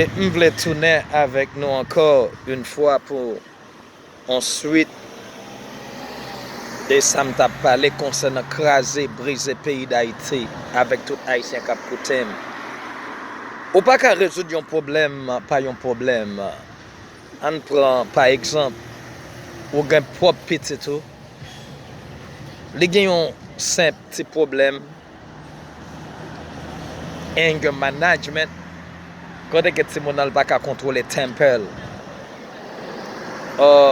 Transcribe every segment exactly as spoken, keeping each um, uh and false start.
E m vle tounen avèk nou ankò yon fwa pou yon swit de sa m t ap pale konsènan kraze, brize peyi Dayiti avèk tout Ayisyen k ap koute m. Ou pa ka rezoud yon pwoblèm pa yon pwoblèm. Ann pran, pa egzanp, ou gen pwòp pitit ou, li gen yon senp ti pwoblèm, anger management, kote ke timoun nan li pa ka kontwole temper l.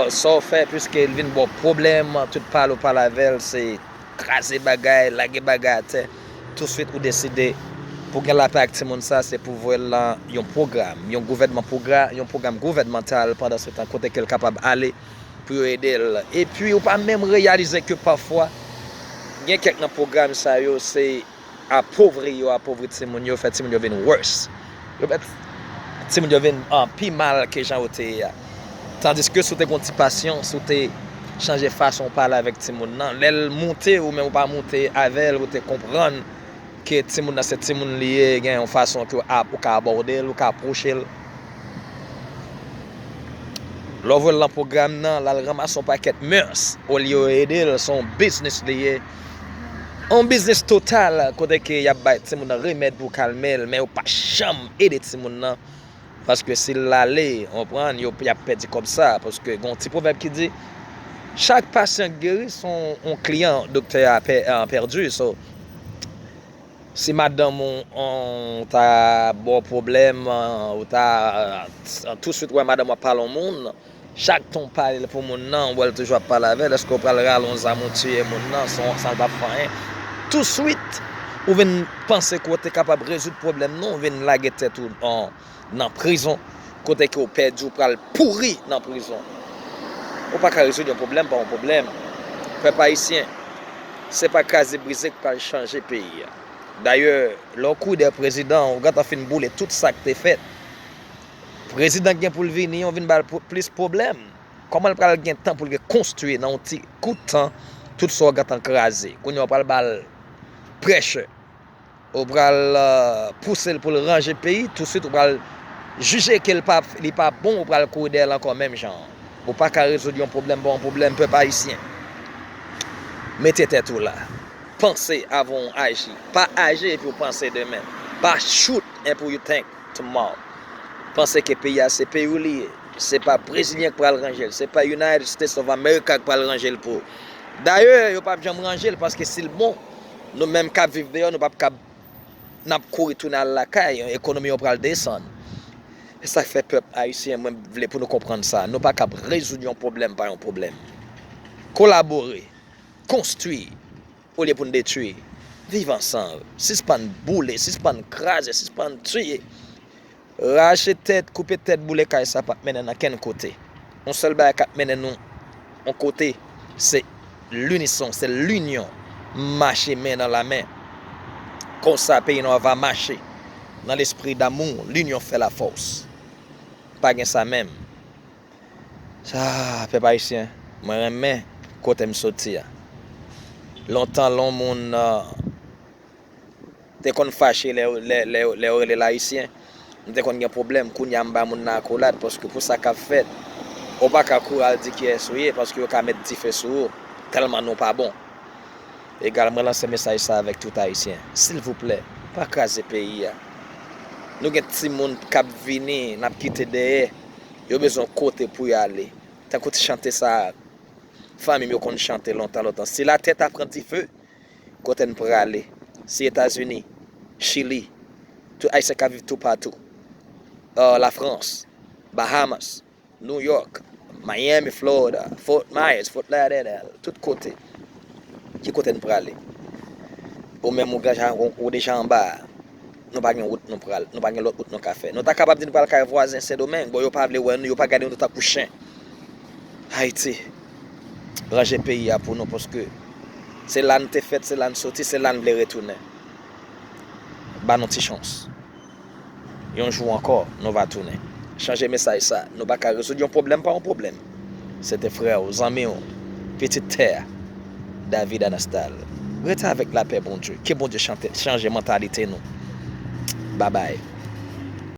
Sa w fè, piske l vin ba w pwoblèm, tout pale w pale avè l, se kraze bagay, lage bagay atè. Touswit ou deside pou gen lapè ak timoun sa, se pou voye l nan yon pwogram, yon gouvènman pwogra-, yon pwogram gouvènmantal pandan se tan kote ke l kapab ale pou yo ede l. Epi ou pa menm reyalize ke pafwa gen kèk nan pwogram sa yo se apovri yo apovri timoun yo, fè timoun yo vin worse. Yo fè timoun yo vin ah, pi mal ke jan yo te ye a. Tandiske si w te gen yon ti pasyans, si w te chanje fason w pale avèk timoun nan, lè l moute ou menm ou pa moute avè l, ou te konprann ke timoun nan se timoun li ye, gen yon fason ke w ap, ou ka abòde l, ou ka apwoche l. Lè w voye l nan pwogram nan, l al ranmase yon pakèt mès, olye yo ede l, se yon biznis li ye. Yon biznis total, kote ke y ap bay timoun nan remèd pou kalme l, men yo pa janm ede timoun nan. Paske si l ale, w konprann, yo, y ap pèdi kòb sa. Paske gen yon ti pwovèb ki di, chak pasyan k geri, se yon, yon kliyan doktè a pè-, a pèdi. So, si madanm ou, ou ta ba w pwoblèm, ou ta, touswit wè madanm w ap pale yon moun, chak tan w pale l pou moun nan, ou wè l toujou ap pale avè l, èske w pral rale yon zam ou tiye moun nan san, san l pa fè anyen? Touswit, ou vin panse ke w te kapab rezoud pwoblèm nan, ou vin lage tèt ou, nan prizon, kote ke w pèdi, w pral pouri nan prizon. Ou pa ka rezoud yon pwoblèm pa yon pwoblèm. Pèp ayisyen, se pa kraze brize k pral chanje peyi a. Dayè, lè w kouri dèyè prezidan, ou gentan fin boule tout sa k te fèt. Prezidan gen pou l vini, ou vin ba l plis pwoblèm. Kòman l pral gen tan pou l rekonstwi nan yon ti kout tan tout sa w gentan kraze? Kounye a w pral ba l pressure. Ou pral pouse l pou l ranje peyi, touswit ou pral jije ke l pa, li pa bon, ou pral kouri dèyè l ankò menm jan an. Ou pa ka rezoud yon pwoblèm pa yon pwoblèm, pèp ayisyen. Mete tèt ou la. Panse avan w aji. Pa aji epi w panse demen. Pa shoot epi w think tomorrow. Panse ke peyi a se peyi w li ye. Se pa Brezilyen k pral ranje l. Se pa United States of America k pral ranje l pou ou. Dayè, yo p ap janm ranje l paske si l bon, nou menm k ap viv deyò, nou p ap kab, n ap kouri tounen al lakay, ekonomi yo pral desann. E sa k fè pèp ayisyen, mwen vle pou nou konprann sa. Nou pa kab rezoud yon pwoblèm pa yon pwoblèm. Kolabore, konstwi, olye pou n detwi. Viv ansanm. Sispann boule, sispann kraze, sispann tiye. Rache tèt, koupe tèt, boule kay sa p ap mennen n ankenn kote. Yon sèl bagay k ap mennen nou yon kote, se linison, se linyon. Mache men nan la men. Konsa, peyi nou an va mache. Dans l'esprit d'amour, l'union fait la force. Pa gen sa menm. Sa, pèp ayisyen, mwen renmen kote m soti a. Lontan, lè yon moun te konn fache lè, lè, lè, lè yo rele l ayisyen, m te konn gen pwoblèm. Kounye a, m ba moun nan akolad, paske pou sa k ap fèt, ou pa ka kouri al di kiyès ou ye, paske yo ka met dife sou ou, tèlman nou pa bon. Egal, mwen lanse mesaj sa avèk tout ayisyen. Silvouplè, pa kraze peyi a. Nou gen timoun k ap vini, n ap kite dèyè. Yo bezwen yon kote pou y ale. Tankou ti chante sa, fanmi m yo konn chante lontan, lontan. Si latè ta pran dife, kote n prale? Si Etazini, Chili, tout ayisyen k ap viv toupatou, Lafrans, Bahamas, New York, Miami, Florida, Fort Myers, Fort Lauderdale, tout kote. Ki kote n prale? Ou menm ou deja, ou deja anba a. Nou pa gen wout nou pral, nou pa gen lòt wout nou ka fè. Nou ta kapab di n pral kay vwazen Sendomeng, bon, yo pa vle wè nou, yo pa gade nou tankou chen. Ayiti, ranje peyi a pou nou, paske se la n te fèt, se la n soti, se la n vle retounen. Ba nou ti chans. Yon jou ankò, nou va tounen. Chanje mesaj sa. Nou pa ka rezoud yon pwoblèm pa yon pwoblèm. Se te frè w, zanmi w, pitit tè a, David Anastal. Rete avèk lapè Bondye. Ke Bondye chante, chanje mantalite nou. Babay.